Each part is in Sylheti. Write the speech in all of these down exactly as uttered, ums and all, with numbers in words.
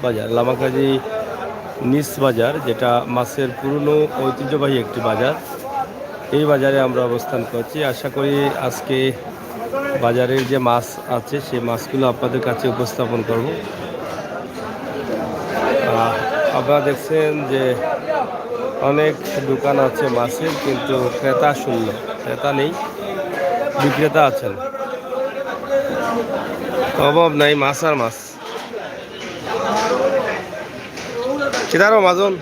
বাজার, লামাকাজি নিস বাজার, যেটা মাছের পুরনো ঐতিহ্যবাহী একটি বাজার। এই বাজারে আমরা অবস্থান করছি। আশা করি আজকে বাজারের যে মাছ আছে, সেই মাছগুলো আপনাদের কাছে উপস্থাপন করব। আহ, আপনারা দেখছেন যে অনেক দোকান আছে মাছের, কিন্তু ক্রেতা শূন্য, ক্রেতা নেই, বিক্রেতা আছেন। অভাব নাই, মাছ আর মাছ। কিতারও মাজন?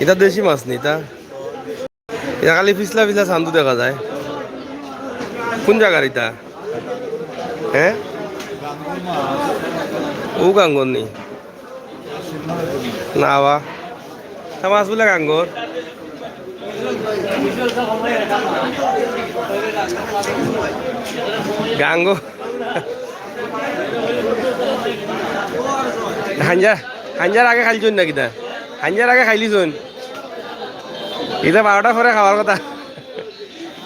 ইতা দেশি মাছ নি, ইতা? ইতা খালি পিছলা পিছলা চান্দু দেখা যায়। কোন জাগার ইতা? হ্যাঁ? ও গাঙ্গর নি? না বা। তা মাছ বুলে গাঙ্গর। গাঙ্গর। হাঞ্জা, হাঞ্জার আগে খাইলিছইন না কিতা? হাঞ্জার আগে খাইলিছইন। ইতা বারোটার পরে খাওয়ার কথা।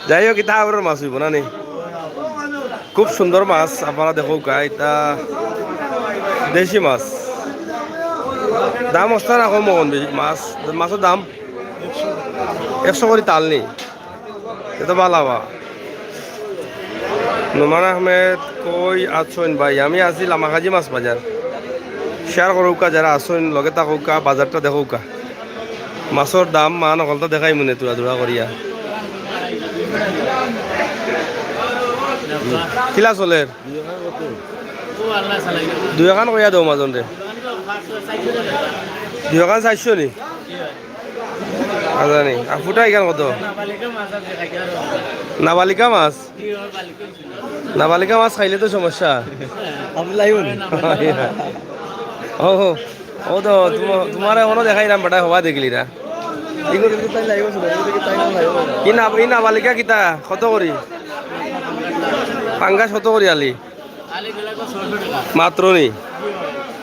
যাই হোক, ইতা আবরর মাছ অইবো না নি? খুব সুন্দর মাছ, আপনারা দেখউক্কা, ইতা দেশি মাছ। দাম অস্তা না কম অখন বেশি মাছ, মাছর দাম একশো করি তাল নি। ইতা বালা বা। নোমান আহমেদ, কই আছইন ভাই? আমি আছি লামাকাজি মাছ বাজার। Share করউক্কা, যারা আছইন লগে থাকউক্কা, বাজারটা দেখউক্কা। মাছর দাম মান অকলতা দেখাইমুনে তুরা তুরা করিয়া। কিলা চলের? দুইখান কইয়া দেও মাজনরে। দুইখান চাইরশো নি? আচ্ছা নি। আর ফুটা ইখান কত? নাবালিকা মাছ? নাবালিকা মাছ খাইলে তো সমস্যা। ও, ও তো তুম-, তুমারে অখনো দেখাইরাম, বেটা হবা দেখলিরা। ইগু-, ই না-, ই নাবালিকা কিতা? কত করি? পাঙ্গাস কত করি আলি? মাত্র নি?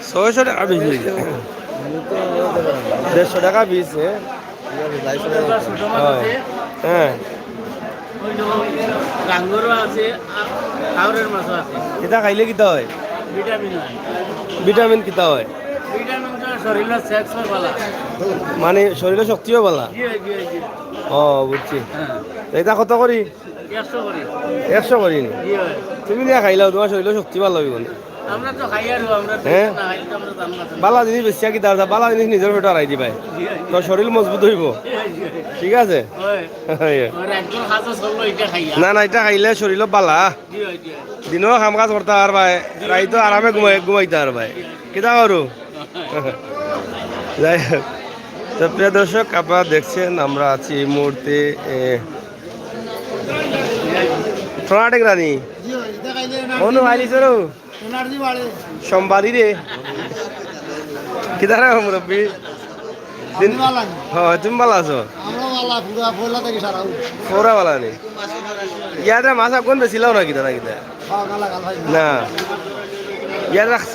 ছয়শো টেকা পিস অইছে। দেড়শো টেকা পিস, হ্যাঁ? ছোট মাছ হ্যাঁ। আছে, হ্যাঁ। ওই যে গাঙ্গরও আছে, আর হাওরের মাছও আছে। ইতা খাইলে কিতা অয়? ভিটামিন অয়। ভিটামিন কিতা অয়? ভিটামিন তো শরীরর সেক্স অয় বালা। মানে শরীরর শক্তি অয় বালা? জি, জি, জি। ও, বুঝছি। হ্যাঁ। তো ইতা কত করি? একশো করি। একশো করি নি? জি অয়। তুমি দিয়া খাইলাও, তুমার শরীরর শক্তি বালা অইবো নি? আমরা তো খাই আর আমরা তো হ্যাঁ? না খাইলে তো আমরা জানবো না। বালা জিনিস বেশি কিতা আছে? বালা জিনিস নিজর পেটো হারাই দিবায়। জি, জি। তো শরীর মজবুত অইবো। জি, জি। ঠিক আছে? অয়। অয়। আর একজন হাজা চললো ইটা খাইয়া। না, না, ইটা খাইলে শরীরও বালা। জি, জি। দিনও কাম কাজ করতা পারবায়, রাইতো আরামে ঘুমাই, ঘুমাইতা পারবায়। কিতা করো? যাই হোক, তো প্রিয় দর্শক, আপনারা দেখছেন আমরা আছি এই মুহূর্তে, এ, ঠোনা টেংরা নি। অনু আইলি চলো। সোমবারি রে। কিতা রে মুরব্বি? দিন-, আপনি বালা নি? হ্যাঁ, তুমি বালা আছো? আমরা বালা, পুরা পয়লা থাকি সারা। পুরা বালা নি? ইয়াতে মাছ আগুন বেশি লাও না কিতা না কিতা? না। ইয়ার রাখ-,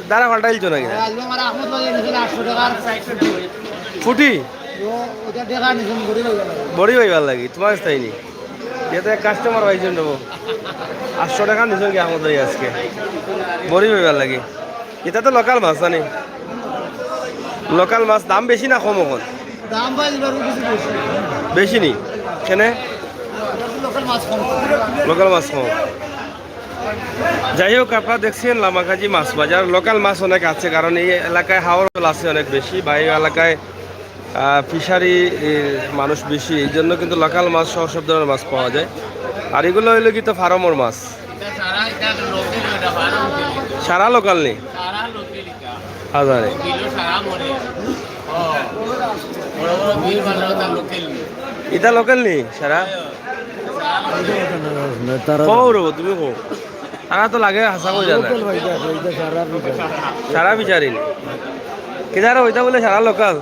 দারা পাল্টাইলছো না কিনা? আজকে আমার আহমদ ভাই এনেছিল আটশো টাকার চারশো টাকা। ফুটি? ও, ওটা দেখা নিছেন, বড়ি ভাই গেল। বড়ি ভাই ভালা লাগি, তুমার স্থায়ী নি? ইটা তো এক কাস্টমার পাইছইন নেবো। আটশো টাকা নিছইন কি আহমদ ভাই আজকে? বড়ি ভাই ভালা লাগি। ইটা তো লোকাল মাছ, জানি? লোকাল মাছ দাম বেশি না কম অখন? দাম ভাই এবার কিছু বেশি। বেশি নি? কেনে? লোকাল মাছ কম। লোকাল মাছ কম। যাই হোক, আপনারা দেখছেন লামাকাজি মাছ বাজার। লোকাল মাছ অনেক আছে, কারণ এই এলাকায় হাওর আছে অনেক বেশি, বা এই এলাকায়, আহ, ফিশারি, এ, মানুষ বেশি, এই জন্য কিন্তু লোকাল মাছ সহ সব ধরনের মাছ পাওয়া যায়। আর ইগুলা অইলো কিতা ফার্মর মাছ? সারা লোকাল নি? হাজারে। ইতা লোকাল নি সারা? তারা কও রে, তুমি কও। তারা তো লাগে হাছা কই জানা। লোকাল ভাই, দেখো, ইটা সারা ফিশারি। সারা ফিশারি নি? কিতা রে, ওইটা বুলে সারা লোকাল?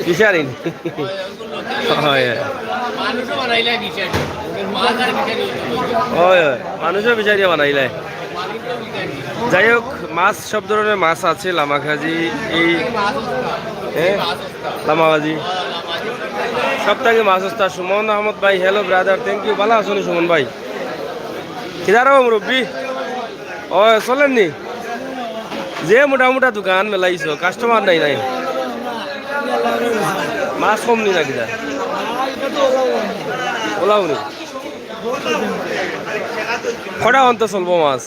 ফিশারি নি? হয়, হয়। হয়, হয়। মানুষও ফিশারি বানাইলে। যাই হোক, মাছ, সব ধরনের মাছ আছে লামাকাজি। এই, হ্যাঁ, লামাকাজি। সব থাকি মাছ সস্তা। সুমন আহমদ ভাই, hello brother, thank you। বালা আছো নি সুমন ভাই? কিতা রে মুরব্বি? ও, চলের নি? যে মোটা মোটা দোকান মেলাইছো, কাস্টমার নাই, নাই। মাছ কম নি না কিতা? ওলাও নি। কটা অন্ত চলবো মাছ?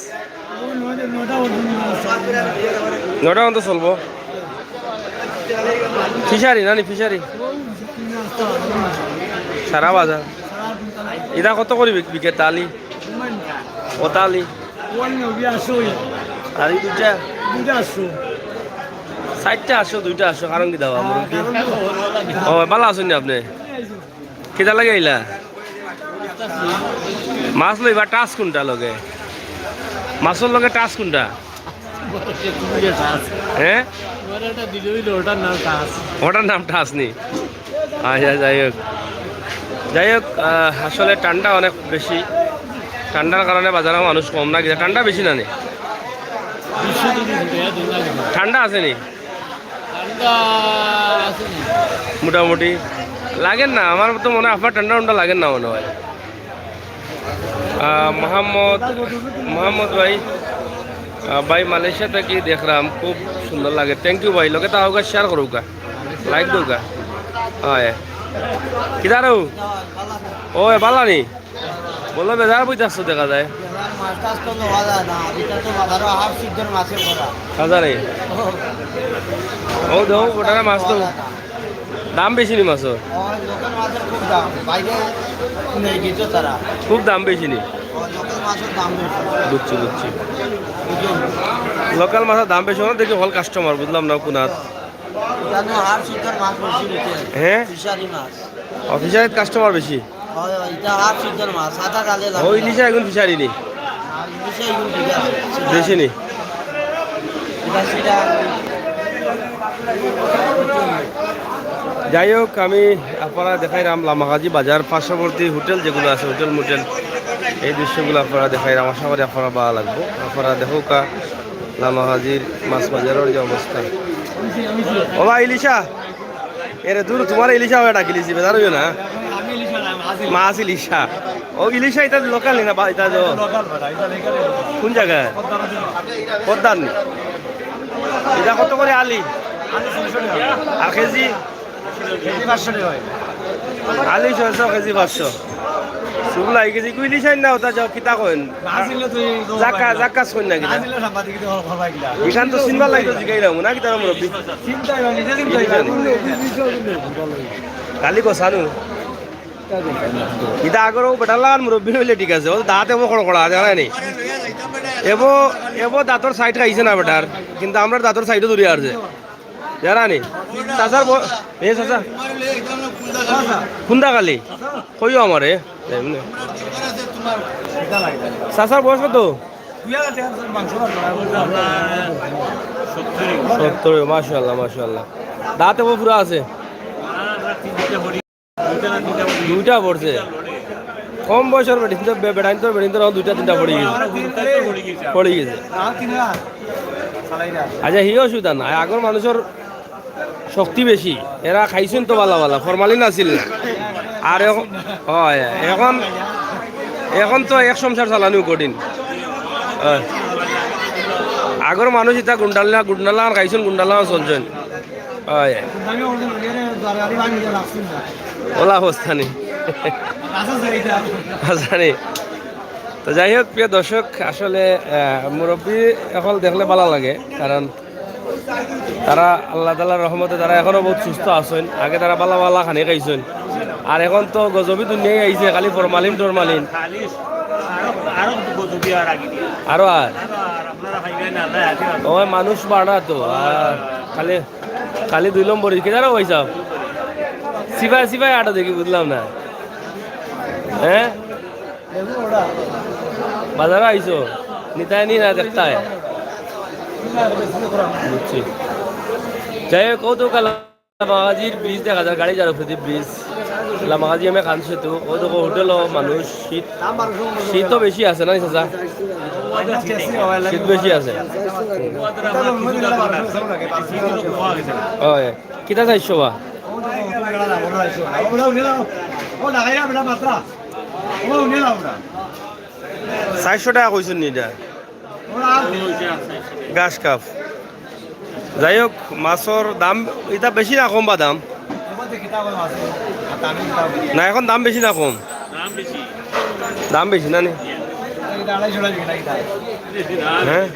নটা অন্ত চলবো। ফিশারি না নি, ফিশারি? সারা বাজার। ইটা কত করি বিক-, বিকে তালি? ও তালি? আর এই দুইটা? চাইরটা আটশো, দুইটা আটশো, কারণ কিতা বা? ও, ভালা আছইন নি আপনে? কিতা লাগি আইলা? মাছ লইবা, টাচ কুনটা লগে? মাছর লগে টাচ কুনটা? হ্যাঁ? ওটার নাম টাচ নি? আচ্ছা, যাই হোক। যাই হোক, আহ, আসলে ঠান্ডা অনেক বেশি। ঠান্ডার কারণে বাজারো মানুষ কম না কিতা? ঠান্ডা বেশি না নি? ঠান্ডা আছে নি? মোটামুটি। লাগের না, আমার তো মনে হয় আপনার ঠান্ডা ঠান্ডা লাগের না মনে হয়। আহ, মোহাম্মদ, মোহাম্মদ ভাই, আহ, ভাই মালয়েশিয়া থাকি দেখরাম, খুব সুন্দর লাগে। Thank you ভাই, লগে তা হোক, share করুকা, like দেউকা। হয়। কিদারো? ও, এ ভালা নি? বলো, বেজার বই থাকছো দেখা যায়। মাছ টাছ তো লওয়া যায় না, এটা তো বাজারো হাফ সিদ্ধর মাছে ভরা। বাজারে? ও। ও, দেখো, ওটারে মাছ তো দাম বেশি নি মাছর? ও, লোকাল মাছের খুব দাম, বাইরে নেই কিছু তারা। খুব দাম বেশি নি? ও, লোকাল মাছের দাম বেশি। বুঝছি, বুঝছি। বুঝলেন? লোকাল মাছর দাম বেশি, অনো দেখি হকল কাস্টমার, বুঝলাম না কোনাত। জানো, হাফ সিদ্ধর মাছ বেশি নিতে। হ্যাঁ? ফিশারি মাছ। ও, ফিশারিত কাস্টমার বেশি? হয়, হয়, এটা হাফ সিদ্ধর মাছ, সাদা কালে লাগে। ও, ইলিশা এখন ফিশারি নি? আর ইলিশা এখন ঠিক আছে। বেশি নি? এটা সেটা। যাই হোক, আমি আপনারা দেখাইরাম লামাকাজি বাজার পার্শ্ববর্তী হোটেল যেগুলো আছে, হোটেল মোটেল, এই দৃশ্যগুলো আপনারা দেখাইরাম। আশা করি আপনারা ভালা লাগবো। আপনারা দেখউক্কা লামাকাজির মাছ বাজারর যে অবস্থা। ও ভাই, ইলিশা, এরে দূর, তোমার ইলিশা হয়ে ডাকিলিছি, বেজার হইও না। মাছ ইলিশা। ও ইলিশা, এটা লোকাল নি না বা, এটা তো কোন জায়গা? পদ্মার নি? এটা কত করে আলি? আর কেজি? আলি ছয়শো, কেজি পাঁচশো। সুবলা, এই কেজি কই ইলিশা না, ওটা যাও, কিতা কইন? জাক্কা, জাক্কা কইন না কিতা? ইখান তো চিনবার লাগি তো জিগাইলাম, না কিতা মুরব্বি? কালি গোসানু। ইটা আগর ও বেটার লাখান মুরব্বি অইলে ঠিক আছে, ও দাঁত এবো খড়খড়া, জানা নি? এবো, এবো দাঁতর সাইড খাইছে না বেটার, কিন্তু আমরার দাঁতর সাইডও ধরি আর যে। জানা নি? চাচার ব-, এ চাচা। কুন্দা কালি? কইও আমারে। এমনে। চাচার বয়স কত? সত্তর, মাশাআল্লাহ, মাশাআল্লাহ। দাঁত এবো পুরা আছে। দুইটা পড়ছে। কম বয়সর বেটিন তো, বে-, বেটাইন তো, বেটিন তো দুইটা তিনটা পড়ি গেছে। পড়ি গেছে। আচ্ছা, হি অসুবিধা না। আগর মানুষর শক্তি বেশি। এরা খাইছইন তো ভালা ভালা, ফরমালিন আছিল না। আর এখন, হয়, এখন, এখন তো এক সংসার চালানিও কঠিন। হয়। আগর মানুষ ইতা গুন্ডালা, গুন্ডালা খাইছইন, গুন্ডালা চলছইন। হয়। ওলা অবস্থা নি। আচ্ছা নি। তো যাই হোক, প্রিয় দর্শক, আসলে, আহ, মুরব্বি অকল দেখলে ভালা লাগে, কারণ তারা আল্লাহ তাআলার রহমতে তারা এখনো বহুত সুস্থ আছইন। আগে তারা ভালা ভালা খানি খাইছইন, আর এখন তো গজবি দুনিয়ায় আইছে, খালি ফরমালিন টরমালিন। আরো আর। ওই মানুষ বাড়া তো, আর খালি, খালি দুই নম্বরই। কিদারো পয়সা? সিপাই, সিপাই আটা দেখি, বুঝলাম না। হ্যাঁ? বাজারো আইছো? নিতায় নি না দেখতায়? বুঝছি। যাই হোক, ও তো কাল লামাকাজির ব্রিজ দেখা যার, গাড়ি যার উপরেদি ব্রিজ। লামাকাজি আমি খান সেতু, ও দেখো হোটেলও মানুষ, শীত, শীত তো বেশি আছে না, চাচা? শীত বেশি আছে। ওই, কিতা চাইছো বা? চাইরশো টেকা কইছইন নি ইটা? ঘাস কাপ। যাই হোক, মাছর দাম ইতা বেশি না কম বা দাম? না, এখন দাম বেশি না কম? দাম বেশি না নি? হ্যাঁ।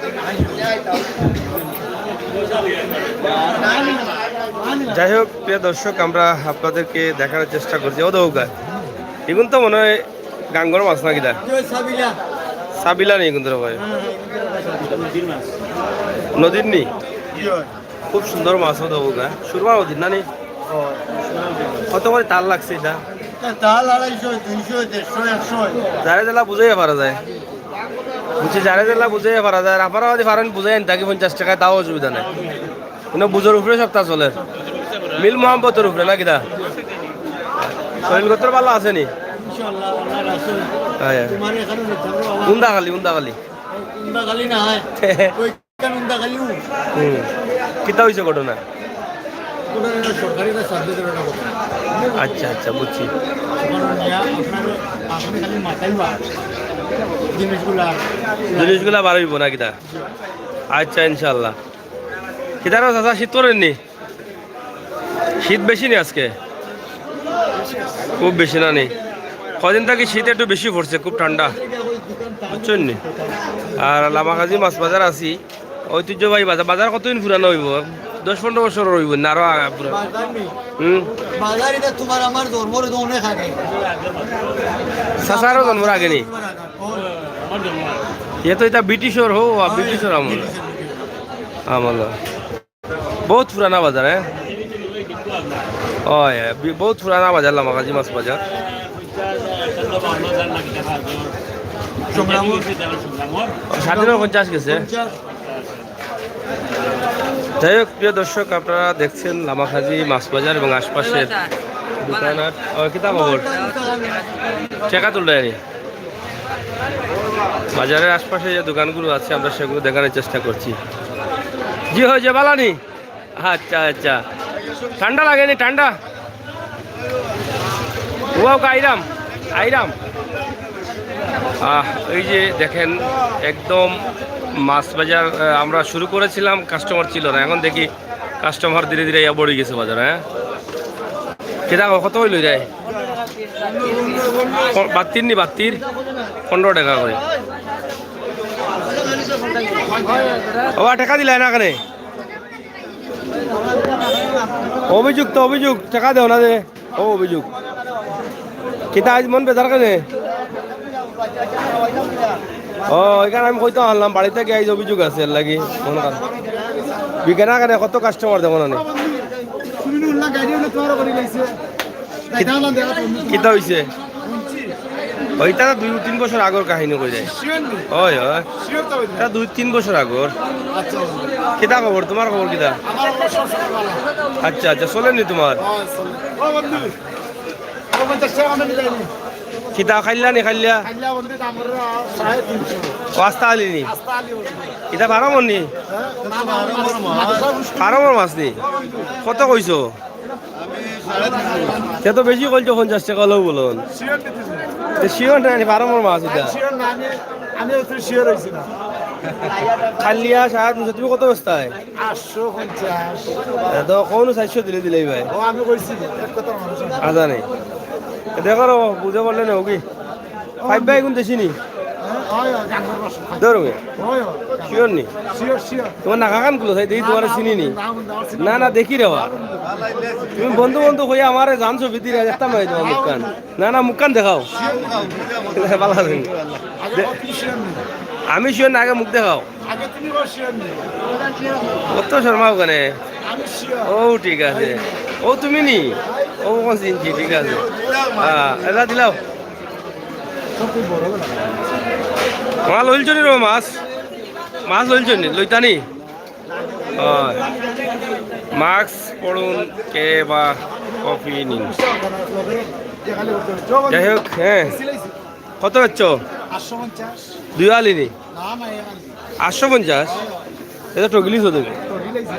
যাই হোক, প্রিয় দর্শক, আমরা আপনাদেরকে দেখানোর চেষ্টা করছি। ও দৌগা, এগুন তো মনে হয় গাঙ্গর মাছ না কিতা? সাবিলা। সাবিলা নেই কিন্তু ভাই। নদীর নি? খুব সুন্দর মাছ হতো ওগা। সুরমা নদীর না নি? কত করে তাল লাগছে এটা? তাল আড়াইশো, দুইশো, দেড়শো, একশো। যারে যেলা বুঝাইয়া পারা যায়। বুঝছি, যারে যেলা বুঝাইয়া পারা যায়। আর আপনারা যদি পারেন বুঝাই আনি থাকি পঞ্চাশ টাকায়, তাও অসুবিধা নাই। কিন্তু বুঝোর উপরে সপ্তাহ চলের। মিল মোহাম্মতর উপরে না কিতা? শরীর গতর ভালা আছে নি? ইনশাআল্লাহ, আল্লাহর রাসূল। হ্যাঁ। তোমার এখানে নিতে হবে, আমার উন্দা খালি, উন্দা খালি। উন্দা খালি না হয়। ওই কেন উন্দা খালি উ? হুম। কিতা হইছে ঘটনা? ওটা একটা সরকারি একটা সাবজেক্টের একটা ঘটনা। আচ্ছা, আচ্ছা, বুঝছি। ওখানে নিয়ে আপনার, আপনি খালি মাথায় বা জিনিসগুলা। জিনিসগুলা বার হইব না কিতা? আচ্ছা, ইনশাআল্লাহ। কিতারও চাচা শীত করেননি? শীত বেশি নি আজকে? খুব বেশি না নি? কদিন থাকি শীত একটু বেশি পড়ছে, খুব ঠান্ডা, বুঝছেন নি? আর লামাকাজি মাছ বাজার আছি, ঐতিহ্যবাহী বাজার। বাজার কতদিন পুরানো হইব? দশ পনেরো বছর হইব না, আরো আগে পুরানো। হুম। বাজার এটা তোমার আমার জন্মর তো অনেক আগে। চাচারও জন্মর আগে নি? এ তো এটা ব্রিটিশর হো, আর ব্রিটিশর আমল। আমল। বহুত পুরানা বাজার, হ্যাঁ? ওই, বি-, বহুত পুরানা বাজার, লামাকাজি মাছ বাজার। স্বাধীনর পঞ্চাশ গেছে। যাই হোক, প্রিয় দর্শক, আপনারা দেখছেন লামাকাজি মাছ বাজার এবং আশপাশের দোকানহাট। ও, কিতা খবর? টেকা তুলরায়নি? বাজারের আশপাশে যে দোকানগুলো আছে, আমরা সেগুলো দেখানোর চেষ্টা করছি। জি, হয় যে বালানি? আচ্ছা, আচ্ছা। ঠান্ডা লাগেনি? ঠান্ডা? ওয়াও, আইরাম, আইরাম। আহ, এই যে দেখেন, একদম মাছ বাজার, আহ, আমরা শুরু করেছিলাম, কাস্টমার ছিল না, এখন দেখি কাস্টমার ধীরে ধীরে ইয়া বড়ি গেছে বাজারে, হ্যাঁ? কিতা কও, কত হইল যায়? প-, বাত্তির নি, বাত্তির? পনেরো টাকা করে। ওবা, টাকা দিলাই না কেনে? অভিযুক্ত, অভিযুক্ত, টাকা দেও না যে। ও অভিযোগ। কিতা আইজ মন বেজার কেনে? ও, এখানে আমি কইতে আনলাম, বাড়িতে গিয়ে আইজ অভিযোগ আছে, এর লাগি মন খারাপ। বিকেনা কেনে, কত কাস্টমার দেখো না নি? তুমি উল্লা গাড়ি হলে তোমার বাড়ি লাইছে। কিতা হইছে? ওইটা তো দুই তিন বছর আগর কাহিনী কই যায়। ওই, ওই। এটা দুই তিন বছর আগর। আচ্ছা। কিতা খবর? তোমার খবর কিতা? আচ্ছা, আচ্ছা, চলেনি তোমার? কিতা খাইলা নি খাইলা? ও, আস্তা আলি নি? এটা ফার্মর নি? ফার্মর মাছ নি? কত কইছো? তে তো বেশি কইছো, পঞ্চাশ টাকা হলেও বলুন। তো শিওর না নি, ফার্মর মাছ এটা। আমি তো শিওর হইছি না। খালিয়া সাড়ে তিনশো, তুমি কত বেচতায়? আটশো পঞ্চাশ। এ তো কোনো চারশো দিলে দিলেই ভাই। ও, আমি কইছি, এক কথা মানুষ। আদা নেই। এ দেখো রে, বুঝে বললে না, ওকে। ফাইভ ভাই এখন দেশি নি? হ্যাঁ, হয়, হয়, জানবার পাঁচশো। ধরো মিয়া। হয়, হয়। শিওর নি? Sure, sure. তোমার নাকা কান গুলো, তাই দেখি তোমার চিনি নি। না, না, না, না, না, দেখি রে বা। তুমি বন্ধু বন্ধু কই আমারে জানছো ভিতরে, দেখতাম না তোমার মুখ কান। না, না, মুখ কান দেখাও। ভালো আছেন? আগে দে-, কত শিওর নি? আমি শিওর না, আগে মুখ দেখাও। আগে তুমি বল শিওর নি? অত শর্মাও কেনে? আমি শিওর। ও, ঠিক আছে। ও, তুমি নি? ও, কোন চিনছি, ঠিক আছে। হ্যাঁ, এটা দিলাও। মাল হইল চুরি রে মাছ। মাছ হইল চুরি, লইতানি। হয়। মাস্ক পরুন, কে বা কফি নিন। যাই হোক, হ্যাঁ। কত বেচছো? আটশো পঞ্চাশ। দুই আলি নি? না, না, এই আলি। আটশো পঞ্চাশ? এটা ঠগিলিছো তুমি। ঠগিলাইছে।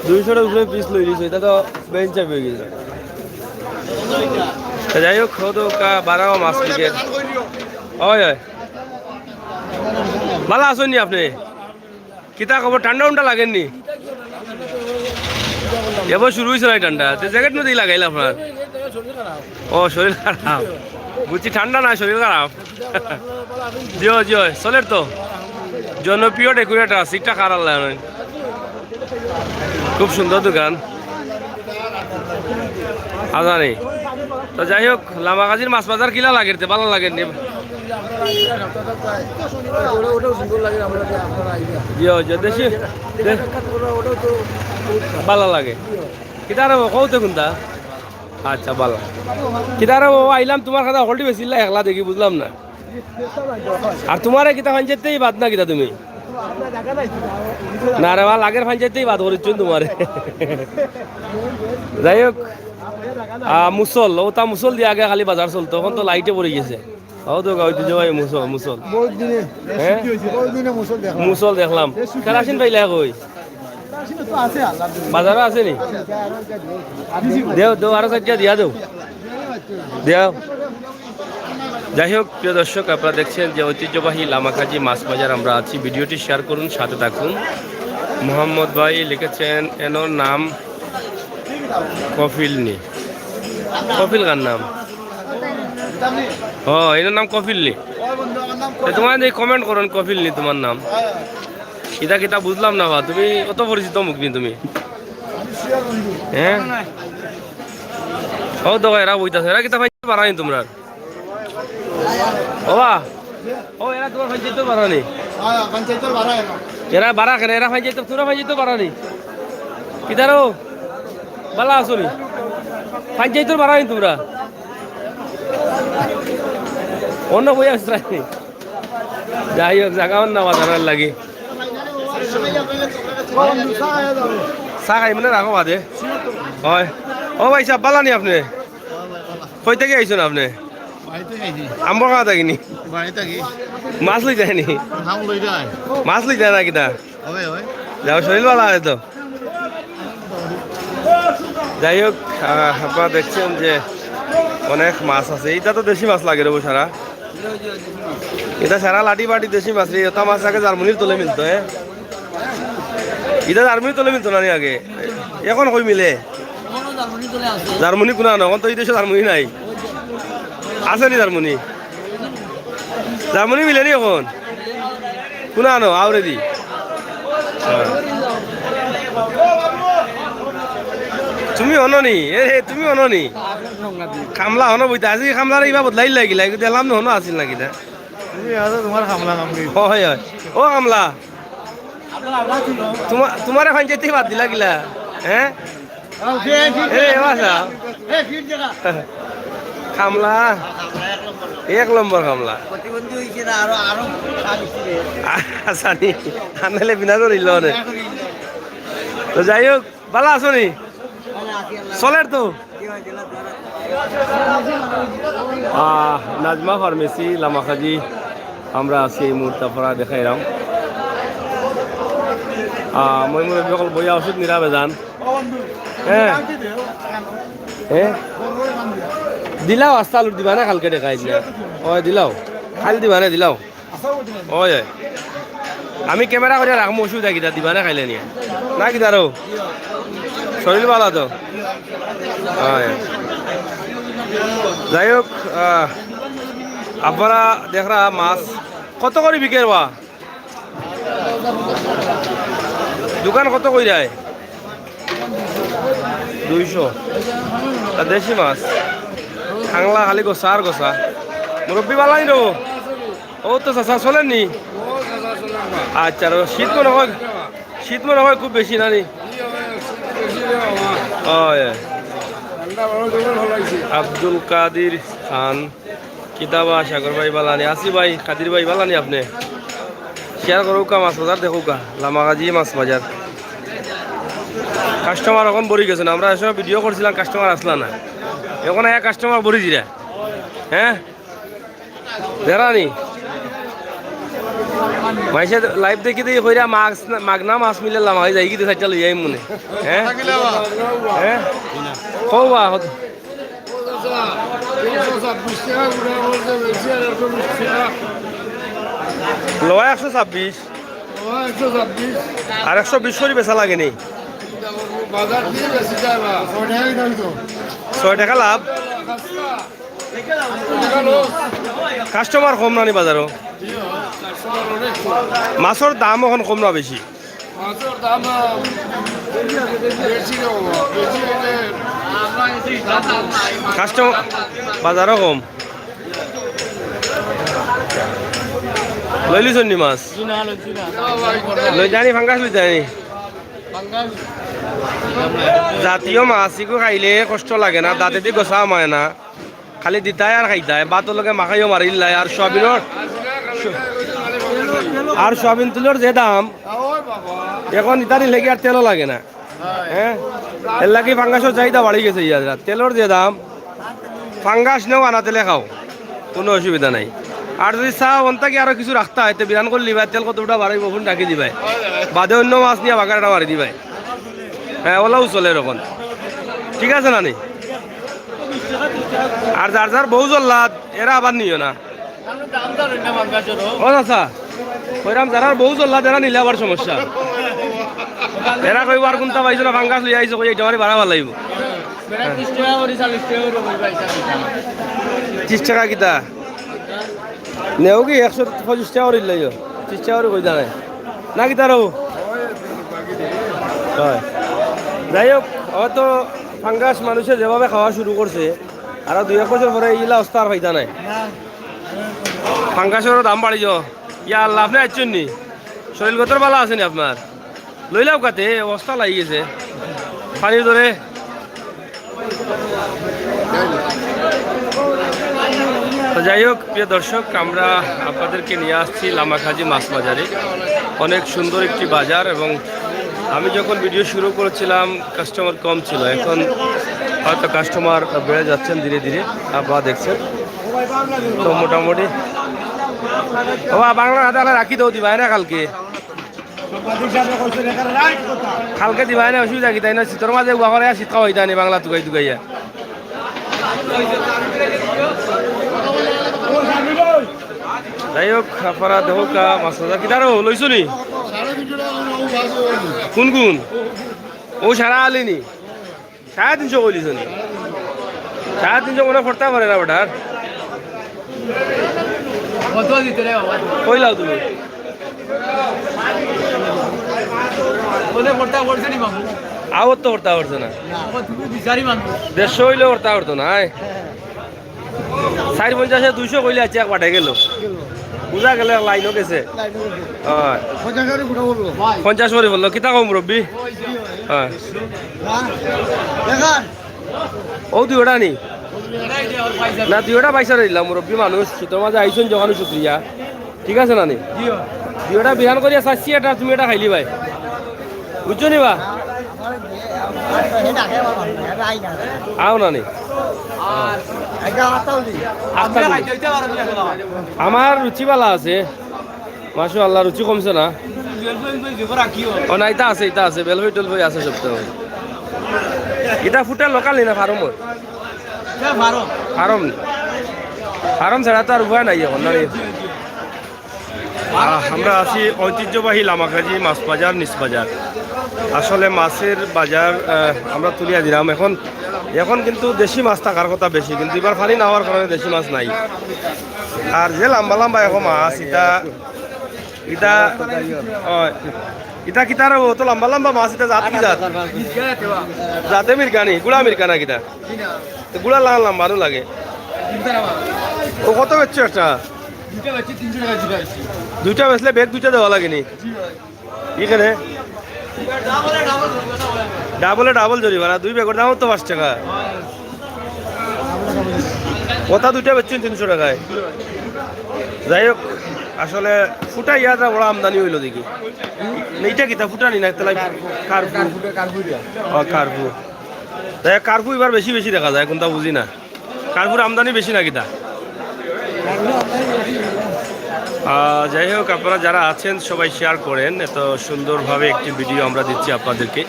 দুইশোর উপরে পিস লই দিছো, এটা তো বেঞ্চা হয়ে গেছে। তো যাই হোক, কত কা বাড়াও মাছ বিকে। হয়, হয়। ভালো আছেন নি আপনি? কিতা খবর, ঠান্ডা উন্ডা লাগেনি? এবার শুরু হইছে না ঠান্ডা, তো জ্যাকেট মধ্যেই লাগাইলা আপনার? ও, শরীর খারাপ। বুঝছি, ঠান্ডা না, শরীর খারাপ। জিও, জিও, চলের তো। জনপ্রিয় ডেকোরেটর, সিটটা খারাপ লাগে না। খুব সুন্দর দোকান। আজানি। তো যাই হোক, লামাকাজির মাছ বাজার কিলা লাগের তে, ভালা লাগের নি? জিও, জিও, দেশি, দে-, ভালা লাগে। কিতারে ও, কও তো কোনটা? আচ্ছা, ভালা। কিতারে ও, আইলাম তুমার খাতা হলটি বেশি একলা দেখি, বুঝলাম না। আর তুমারে কিতা পঞ্চায়েতেই বাদ না কিতা তুমি? না রে বা, লাগের পঞ্চায়েতেই বাদ করিচ্ছুন তুমারে। যাই হোক, আহ, মুসল, ও তা মুসল দিয়া আগে খালি বাজার চলতো, অখন তো লাইটে পড়ি গেছে। ও তো ঐতিহ্যবাহী মুসল, মুসল। বহুত দিনে, হ্যাঁ? বহুত দিনে মুসল দেখলাম। মুসল দেখলাম। কেরাসিন পাইলা কই? কেরাসিন তো আছে, আল্লাহ। বাজারো আছে নি? দেও, দেও, আরো চাইরটা দিয়া দেও। দেও। যাই হোক, প্রিয় দর্শক, আপনারা দেখছেন যে ঐতিহ্যবাহী লামাকাজি মাছ বাজার। আমরা আছি, ভিডিওটি শেয়ার করুন, সাথে থাকুন। মোহাম্মদ ভাই লিখেছেন, এনর নাম কফিল নি। কফিল কার নাম? ও, এনর নাম কফিল নি। এ, তোমার এই কমেন্ট করুন, কফিল নি তোমার নাম। ইতা কিতা বুঝলাম না বা, তুমি অত পরিচিত মুখ নি তুমি। হ্যাঁ? ও দেখো, এরা বইতাছে, এরা কিতা পাইতে পারা নি তোমরা? ও বা, ও, এরা তোমার পঞ্চায়েতর বাড়া নি? হ্যাঁ, পঞ্চায়েতর বাড়া এরা। এরা বাড়া কেনে? এরা পঞ্চায়েতর, তোমরা পঞ্চায়েতর বাড়া নি? কিতারো? ভালা আছো নি? পঞ্চায়েতর বাড়া নি তোমরা? অন্য বই আসছে নি? যাই হোক, জাগা অন্য বাজারর লাগি। চা খাই মানে রাখো বাদে। হয়। ও ভাই সাহেব, ভালা নি আপনে? কই থাকি আইছইন আপনে? বাড়িতে যাইছি। আম্বর খাওয়া থাকি নি? বাড়ি থাকি। মাছ লই যায় নি? নাম লই যায়। মাছ লই যায় না কিতা? হবে, হবে। যাও, শরীর ভালা আছে তো? যাই হোক, আহ, আপনারা দেখছেন যে অনেক মাছ আছে। ইটা তো দেশি মাছ লাগে রে বউ সারা। ইটা সারা লাটি বাটি দেশি মাছ রে। ইটা মাছ আগে জার্মানির তলে মিলতো, হ্যাঁ? ইটা জার্মানির তলে মিলতো না নি আগে? এখন কই মিলে? জার্মানি কুনা না, অখন তো ই দেশো জার্মানি নাই। আছে নি জার্মানি? জার্মানি মিলে নি অখন? কুনা আনো, আওরে দি। হ্যাঁ। তুমি অনো নি? এ, এ, তুমি অনো নি? কামলা অনো বইতা। আজি কামলারে ইবা বদলাই লাগিলা। দেখলাম না অনো আছিল নাকি তা? তুমি আছো, তোমার কামলা কামলি। হয়, হয়। ও কামলা। তোমা-, তোমারে পঞ্চায়েত থাকি বাদ দিলা কিলা? হ্যাঁ? এ, এ, বাসা। কামলা। এক নম্বর কামলা। প্রতিবন্ধী হইছে না, আরো, আরো খারাপ হইছে রে। আচ্ছা, নি? আনলে বিনা করিল অনে। তো যাই হোক, ভালা আছো নি? চলের তো? আহ, নাজমা ফার্মেসি, লামাকাজি, আমরা আছি এই মুহূর্তে, আপনারা দেখাইলাম। আহ, মই মুরব্বী অকল বইয়া ওষুধ নিরাবে যান। হ্যাঁ। হ্যাঁ? দিলাও আস্তা আলুর দিবা না কালকে দেখাই দিয়া? ওই দিলাও। কাল দিবা না দিলাও। ওই, ওই। আমি ক্যামেরা করিয়া রাখমু, অসুবিধা কিতা, দিবা না খাইলে নিয়া? না কিতা রো? শরীর ভালা তো? ওই। যাই হোক, আহ, আপনারা দেখরা মাছ কত করি বিকের বা? দোকান কত কইরায়? দুইশো। আর দেশি মাছ। কাংলা খালি গোসা আর গোসা। মুরব্বি ভালা নি রো? ও তো চাচা চলের নি? আচ্ছা, রো, শীত মনে হয়, শীত মনে হয় খুব বেশি না নি? ওই। আব্দুল কাদির খান। কিতা বা সাগর ভাই ভালা নি? আছি ভাই, কাদির ভাই ভালা নি আপনে? শেয়ার করউক্কা, মাছ বাজার দেখউক্কা, লামাকাজি মাছ বাজার। কাস্টমার অখন ভরি গেছে না, আমরা এ সময় ভিডিও করছিলাম, কাস্টমার আসলা না, অখন এক কাস্টমার ভরি দিরা। হ্যাঁ, দেরা নি? মাইসে লাইভ দেখি দেখি কইরা মাছ, মাগনা মাছ মিলে লামাকাজি যাই কিতা চাইরটা লই আইমু নে। হ্যাঁ? হ্যাঁ? কও বা, কত? লওয়া একশো ছাব্বিশ। আর একশো বিশ করি বেচা লাগেনি। ছয় টেকা লাভ। কাস্টমার কম নানি বাজারো? মাছর দাম অখন কম না বেশি? কাস্টমার বাজারো কম। লইলিছইন নি মাছ? লইতায়নি, ফাঙ্গাস লইতায়নি। জাতীয় মাছ ইগু খাইলে কষ্ট লাগে না, দাঁতেদি ঘষা হামায় না, খালি দিতায় আর খাইতায়, ভাতর লগে মাখাইও মারিল্লায়। আর সয়াবিনর, আর সয়াবিন তুলর যে দাম, অখন ইতারি লাগি আর তেলও লাগে না। হ্যাঁ, এর লাগি ফাঙ্গাসর চাহিদা বাড়ি গেছে। ইয়ারা তেলর যে দাম, ফাঙ্গাস নেও, আনা তেলে খাও, কুনু অসুবিধা নাই। আর যুদি চাও অন থাকি আরো কিছু রাখতা অয়, তে বিরান করি লিবায়, তেল কতটা বাড়াইবো, অখন রাখি দিবায়, বাদে অইন্য মাছ নিয়া বাগারটা মারি দিবায়। হ্যাঁ, অলাও চলে অখন। ঠিক আছে নানি? আর যার যার বউ জল্লাদ, এরা আবার নিও না। ও চাচা, কইরাম যারার বউ জল্লাদ, এরা নিলে আবার সমস্যা। এরা কইবো আর কুনটা পাইছো না, ফাঙ্গাস লইয়া আইছো, কই এইটা মারি বাড়া ফালাইবো। ত্রিশ টেকা কিতা? নেও কি একশো পঁচিশ টেকা করি লইও? ত্রিশ টেকা করি কই দাঁড়ায় না কিতা রো? হয়। যাই হোক, হয়তো ফাঙ্গাস মানুষে যেভাবে খাওয়া শুরু করছে, আরো দুই এক বছর পরে ইলা অবস্থা আর পাইতা নাই। ফাঙ্গাসরও দাম বাড়ি যাও। ইয়া আল্লাহ, আপনে আইছইন নি? শরীর গতর বালা আছে নি আপনার? লইলাও কাতে, অবস্থা লাগি গেছে। পানির ধরে। তো যাই হোক, প্রিয় দর্শক, আমরা আপনাদেরকে নিয়ে আসছি লামাকাজি মাছ বাজারে। অনেক সুন্দর একটি বাজার, এবং আমি যখন ভিডিও শুরু করেছিলাম, কাস্টমার কম ছিল, এখন হয়তো কাস্টমার বেড়ে যাচ্ছেন ধীরে ধীরে, আপনারা দেখছেন। তো মোটামুটি, ও বাংলা হাতে রাখি দেও, দিবায় না কালকে? কালকে দিবায় না, অসুবিধা কিতা? তাই না, শীতর মাঝে উবা করে আর শীত খাওয়াইতা নি বাংলা তুকাই তুকাইয়া। যাই হোক, আপনারা দেখউক্কা, মাছ বাজার কিতা রো লইছো নি? কুন কুন? ও সারা আলি নি? সাড়ে তিনশো কইলিছইন নি? সাড়ে তিনশো মনে পড়তা পারে না বেটার। কত দিতে রে বাবা? কইলাও তুমি। মনে পড়তা পড়ছে নি মামু? আওর তো পড়তা পড়ছে না। না, ও তুমি বিচারি মানুষ। দেড়শো অইলে পড়তা পড়তো না, আয়। চাইর পঞ্চাশে দুইশো কইলে আইচ্ছা, এক বাটে গেল। বুঝা গেল, এক লাইনও গেছে। লাইনও গেছে। হয়। পঞ্চাশ করে ফুটা বললো। পঞ্চাশ করে বললো, কিতা কও মুরব্বি? হয়। হ্যাঁ? দেখান। ও দুইওটা নি? না, দুইওটা বাইশা রইলাম, মুরব্বি মানুষ, শীতর মাঝে আইছইন যখন শুক্রিয়া। ঠিক আছে না নি? দুইওটা বিরান করিয়া চাইছি, এটা তুমি এটা খাইলিবায়। বুঝছো নি বা? আও না নি? আস্তা নি। আমার রুচি বালা আছে। মাশাআল্লাহ, রুচি কমছে না। ও না, ইটা আছে, ইটা আছে, বেলফই টেলফই আছে সব তো। ইটা ফুটা লোকাল নি না ফার্ম? ফার্ম। ফার্ম ছাড়া তো আর উপায় নাই এখন, না নি? আহ, আমরা আছি ঐতিহ্যবাহী লামাকাজি মাছ বাজার, নিচ বাজার। আসলে মাছের বাজার, আহ, আমরা তুলিয়া দিলাম। এখন, এখন কিন্তু দেশি মাছ থাকার কথা বেশি, কিন্তু ইবার পানি না অওয়ার কারণে দেশি মাছ নাই। আর যে লাম্বা লাম্বা এখন মাছ, ইটা, ইটা, অয়, ইটা কিতার অত লাম্বা লাম্বা মাছ, ইটা জাত কি জাত? জাতে মিরগা নি, গুড়া মিরগা না কিতা? তো গুড়া লাম্বা লাম্বা আরো লাগে। ও কত বেচছো একটা? দুইটা বেচছি, তিনশো টাকা দুইটা বেচছি। দুইটা বেচলে ব্যাগ দুইটা দেওয়া লাগে নি? জি ভাই। এখানে ডাবলে ডাবল জরিমানা, দুই ব্যাগর দাম তো পাঁচ টাকা। কথা দুইটা বেচছেন তিনশো টাকায়। যাই হোক, আসলে ফুটা ইয়াটা বড় আমদানি হইলো দেখি। না, এটা কিতা ফুটা নি না, তাহলে কার্পু। কার্পু, কার্পু দিয়া। ও, কার্পু। তাই কার্পু এবার বেশি বেশি দেখা যায়, কোনটা বুঝি না। কার্পুর আমদানি বেশি না কিতা? আহ, যাই হোক, আপনারা যারা আছেন সবাই শেয়ার করেন। এত সুন্দরভাবে একটি ভিডিও আমরা দিচ্ছি আপনাদেরকে,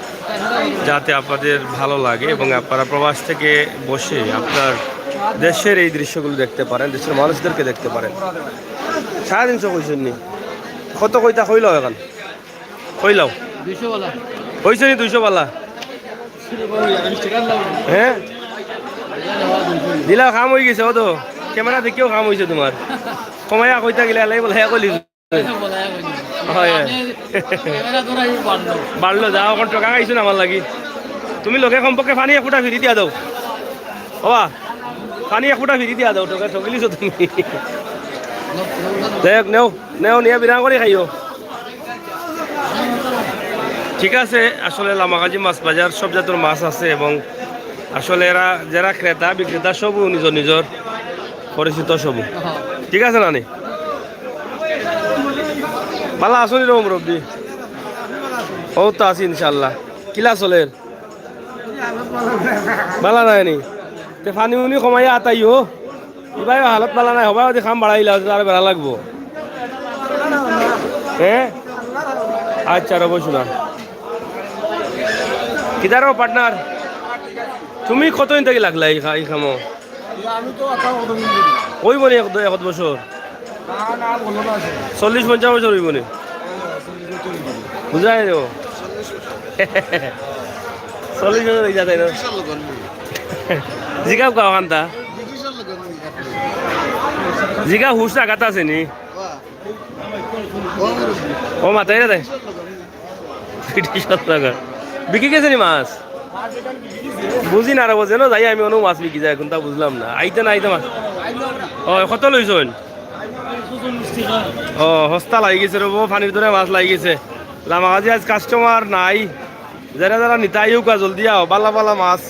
যাতে আপনাদের ভালো লাগে এবং আপনারা প্রবাস থেকে বসে আপনার দেশের এই দৃশ্যগুলো দেখতে পারেন, দেশের মানুষদেরকে দেখতে পারেন। সাড়ে তিনশো কইছেন নি? কত কইতা কইল এখন? কইলাও। দুইশো বালা। অইছে নি দুইশো বালা? হ্যাঁ, দিলাও, কাম অই গেছে। অউ তো ক্যামেরা দেখিও কাম অইছে তুমার। কমাইয়া কইতা গেলে এলাই বলে, হ্যাঁ, কইলি। অয়, অয়। বাড়লো, যাও, অখন টকা খাইছো না আমার লাগি। তুমি লগে কমপক্ষে পানি এক ফুটা ফিরি দিয়া দেও। বাবা, পানি এক ফুটা ফিরি দিয়া দেও, টকা ঠগিলিছো তুমি। যাই হোক, নেও, নেও, নিয়া বিরাম করি খাইও। ঠিক আছে, আসলে লামাকাজি মাছ বাজার সব জাতর মাছ আছে এবং আসলে এরা যারা ক্রেতা বিক্রেতা সবও নিজর নিজর পরিচিত সবও। ঠিক আছে নানি? বালা আছো নি রে মুরব্বি? অউ তো আছি ইনশাআল্লাহ। কিলা চলের? বালা নায় নি? তে পানি উনি কমাইয়া আতাইও। ইবায়ও হালত বালা নায়, হবায় অদি কাম বাড়াইলা, অদি আরো বেড়া লাগবো। হ্যাঁ? আচ্ছা, রবো শোনা। কিদারো পার্টনার? তুমি কতদিন থাকি লাগলা ই কা-, ই কামো? আমি তো আঠারো বছর ধরে। অইবো নি এক, এক বছর? না, না, বলো না। চল্লিশ পঞ্চাশ বছর অইবো নি? হ্যাঁ, চল্লিশ বছর অইবো। বুঝাই দেবো। চল্লিশ বছর অই যায়, তাই না? ব্রিটিশর লগে আমি। জিগাও কাও কান্তা? ব্রিটিশর লগে আমি। জিগা হুশ আঘাত আছে নি? বাহ। ও মাতাই রে তাই। ব্রিটিশর লগে। বিকি গেছে নি মাছ? বুঝি না রে, বুঝে না, যাই আমি অনো মাছ বিকি যায়, কুন্তা বুঝলাম না। আইতে না আইতে মাছ। ও, কত লইছইন? ও, হস্তা লাগি গেছে রে, পানির ভিতরে মাছ লাগি গেছে। লামাকাজি আজ কাস্টমার নাই। যারা যারা নিতা আইউক্কা জলদি আও, বালা বালা মাছ।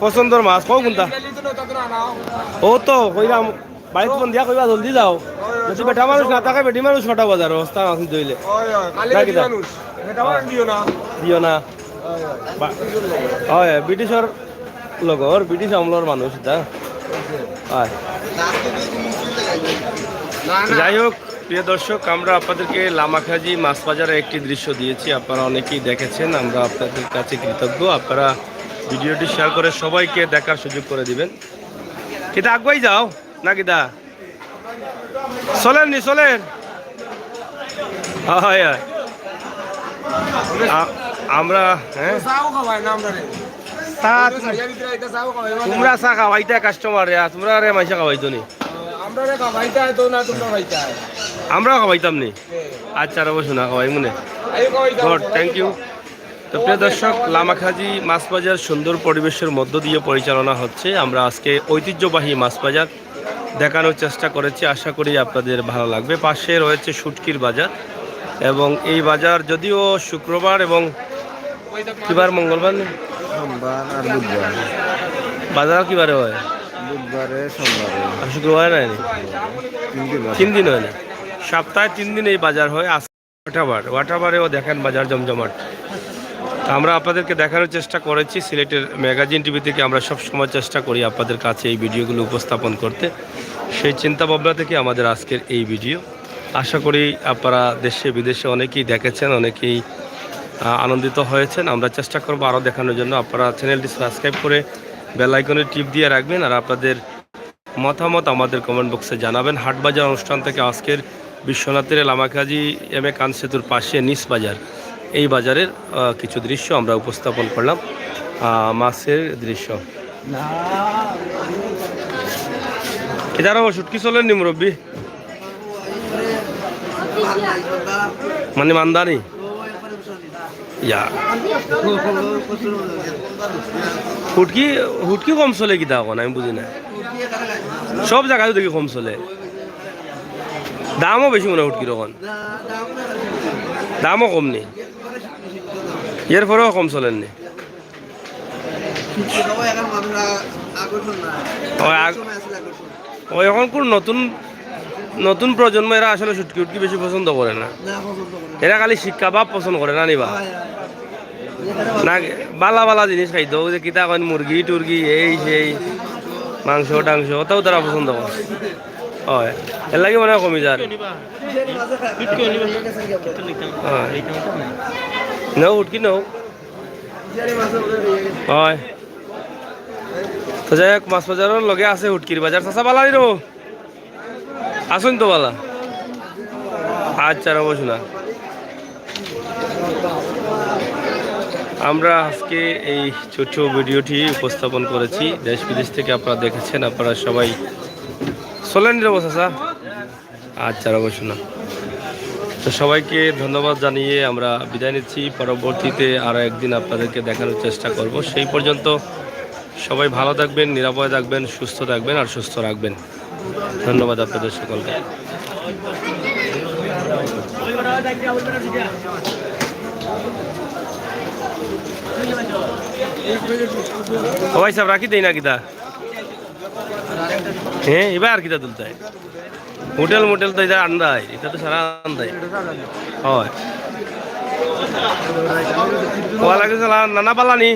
পছন্দর মাছ, কও কুন্তা? অউ তো, কইরাম, বাড়িত ফোন দিয়া কইবা জলদি যাও। যদি বেটা মানুষ না থাকে, বেটি মানুষ ছটা বাজার, হস্তা মাছ নিতে অইলে। অয়, অয়, কালি না বেটি কিতা? মানুষ। বেটা মানুষ দিও না। দিও না। অয়, অয়। বা-, অয়, ব্রিটিশর লগর, ব্রিটিশ আমলর মানুষ ইতা। অয়। না, না। যাই হোক, প্রিয় দর্শক, আমরা আপনাদেরকে লামাকাজি মাছ বাজারের একটি দৃশ্য দিয়েছি, আপনারা অনেকেই দেখেছেন, আমরা আপনাদের কাছে কৃতজ্ঞ। আপনারা ভিডিওটি শেয়ার করে সবাইকে দেখার সুযোগ করে দিবেন। কিতা আগুয়াই যাও না কিতা? চলেন নি, চলেন। অয়, অয়। আ-, আমরা, হ্যাঁ? চা খাওয়াই না আমরা রে। চা, চা খাওয়াই না। তুমরা চা খাওয়াইতা কাস্টমার রে, আর তুমরারে মাইনষে খাওয়াইতো নি? আমরা রে খাওয়াইতা তো না, তুমরা খাইতা। আমরা খাওয়াইতাম নি? হ্যাঁ। আচ্ছা, রবো শোনা, খাওয়াইমুনে। আইও খাওয়াইতা। Good, thank you. তো প্রিয় দর্শক, লামাকাজি মাছ বাজার সুন্দর পরিবেশের মধ্য দিয়ে পরিচালনা হচ্ছে। আমরা আজকে ঐতিহ্যবাহী মাছ বাজার দেখানোর চেষ্টা করেছি, আশা করি আপনাদের ভালো লাগবে। পাশে রয়েছে শুটকির বাজার এবং এই বাজার যদিও শুক্রবার এবং কিবার, মঙ্গলবার নি? সোমবার আর বুধবার। বাজার কিবারে অয়? বুধবারে, সোমবারে। আর শুক্রবারে নায় নি? তিন দিন অয়। তিন দিন অয় না, সপ্তাহে তিন দিন এই বাজার হয়। ওয়াটাবার, ওয়াটাবারেও দেখেন বাজার জমজমাট। তো আমরা আপনাদেরকে দেখানোর চেষ্টা করেছি, সিলেটের ম্যাগাজিন টিভি থেকে আমরা সব সময় চেষ্টা করি আপনাদের কাছে এই ভিডিওগুলো উপস্থাপন করতে। সেই চিন্তা ভাবনা থেকে আমাদের আজকের এই ভিডিও। আশা করি আপনারা দেশে বিদেশে অনেকেই দেখেছেন, অনেকেই, আহ, আনন্দিত হয়েছেন। আমরা চেষ্টা করব আরও দেখানোর জন্য। আপনারা চ্যানেলটি সাবস্ক্রাইব করে বেল আইকনে টিপ দিয়ে রাখবেন, আর আপনাদের মতামত আমাদের কমেন্ট বক্সে জানাবেন। হাটবাজার অনুষ্ঠান থেকে আজকের বিশ্বনাথের লামাকাজি এম এ খান সেতুর পাশে নিস বাজার, এই বাজারের, আহ, কিছু দৃশ্য আমরা উপস্থাপন করলাম, আহ, মাছের দৃশ্য। এটারও শুটকি চলেন নি মুরব্বী? মানে মান্দানি? ইয়া। হুটকি, হুটকি কম চলে কিতা অখন, আমি বুঝি না। সব জাগাত দেখি কম চলে। দামও বেশি মনে হয় হুটকির অখন। দামও কম নি। এর পরেও কম চলের নি। ও, আগ-, ও, এখন কোন নতুন, নতুন প্রজন্ম, এরা আসলে শুটকি উটকি বেশি পছন্দ করে না। না, পছন্দ করে না। এরা খালি শিক কাবাব পছন্দ করে না নি বা? হয়, হয়। না, বালা বালা জিনিস খাইতো, ওই যে কিতা কইন, মুরগি টুরগি, এই সেই, মাংস টাংস, ওটাও তারা পছন্দ করে। হয়, এর লাগি মনে হয় কমি যার। হয়। নেও, হুটকি নেও। হয়। তো যাই হোক, মাছ বাজারের লগে আছে হুটকির বাজার। চাচা, বালা নি রো? আছইন তো বালা? আচ্ছা, রবো শোনা। আমরা আজকে এই ছোট ভিডিওটি উপস্থাপন করেছি। দেশ বিদেশ থেকে আপনারা দেখেছেন, আপনারা সবাই চলেন রে বসা স্যার। আচ্ছা, অবশ্য না। তো সবাইকে ধন্যবাদ জানিয়ে আমরা বিদায় নিচ্ছি। পরবর্তীতে আরও একদিন আপনাদেরকে দেখানোর চেষ্টা করব। সেই পর্যন্ত সবাই ভালো থাকবেন, নিরাপদে থাকবেন, সুস্থ থাকবেন আর সুস্থ রাখবেন। ধন্যবাদ আপনাদের সকলকে। ও ভাই সাহেব, রাখি দেই না কিতা? হ্যাঁ, এবার আর কিতা তুলতে হয়? হোটেল মোটেল তো এটা আন্দাই, এটা তো সারা আন্দাই। হয়। ওয়ালাইকুম সালাম, নানা বালানি?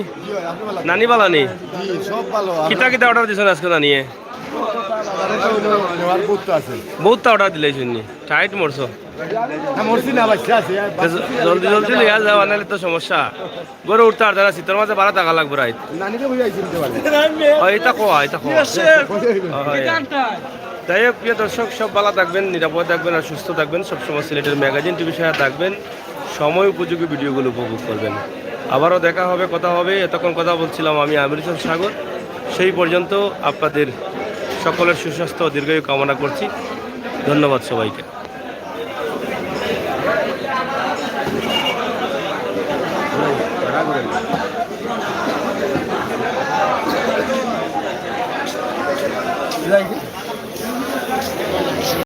নানি বালানি? জি, সব ভালো। কিতা কিতা অর্ডার দিছেন আজকে জানিয়ে? আমাদের তো হলো নেওয়ার বহুত আছে। বহুতটা অর্ডার দিলে শুননি, টাইট মরছো। না, মরছি না, বাচ্চা আছে। তে জ-, জলদি জলদি লইয়া যাও, নাহলে তো সমস্যা। গরু উঠতে আর যারা শীতের মাঝে বাড়া থাকা লাগবে রাইত। নানিকে বুঝাই চিনতে পারি। ও, এটা কোয়া, এটা কোয়া। ও, হয়। যাই হোক, প্রিয় দর্শক, সব ভালো থাকবেন, নিরাপদ থাকবেন আর সুস্থ থাকবেন। সবসময় সিলেটের ম্যাগাজিন টিভি সাথে থাকবেন, সময় উপযোগী ভিডিওগুলো উপভোগ করবেন। আবারও দেখা হবে, কথা হবে। এতক্ষণ কথা বলছিলাম আমি আমির হোসেন সাগর। সেই পর্যন্ত আপনাদের সকলের সুস্বাস্থ্য ও দীর্ঘায়ু কামনা করছি। ধন্যবাদ সবাইকে।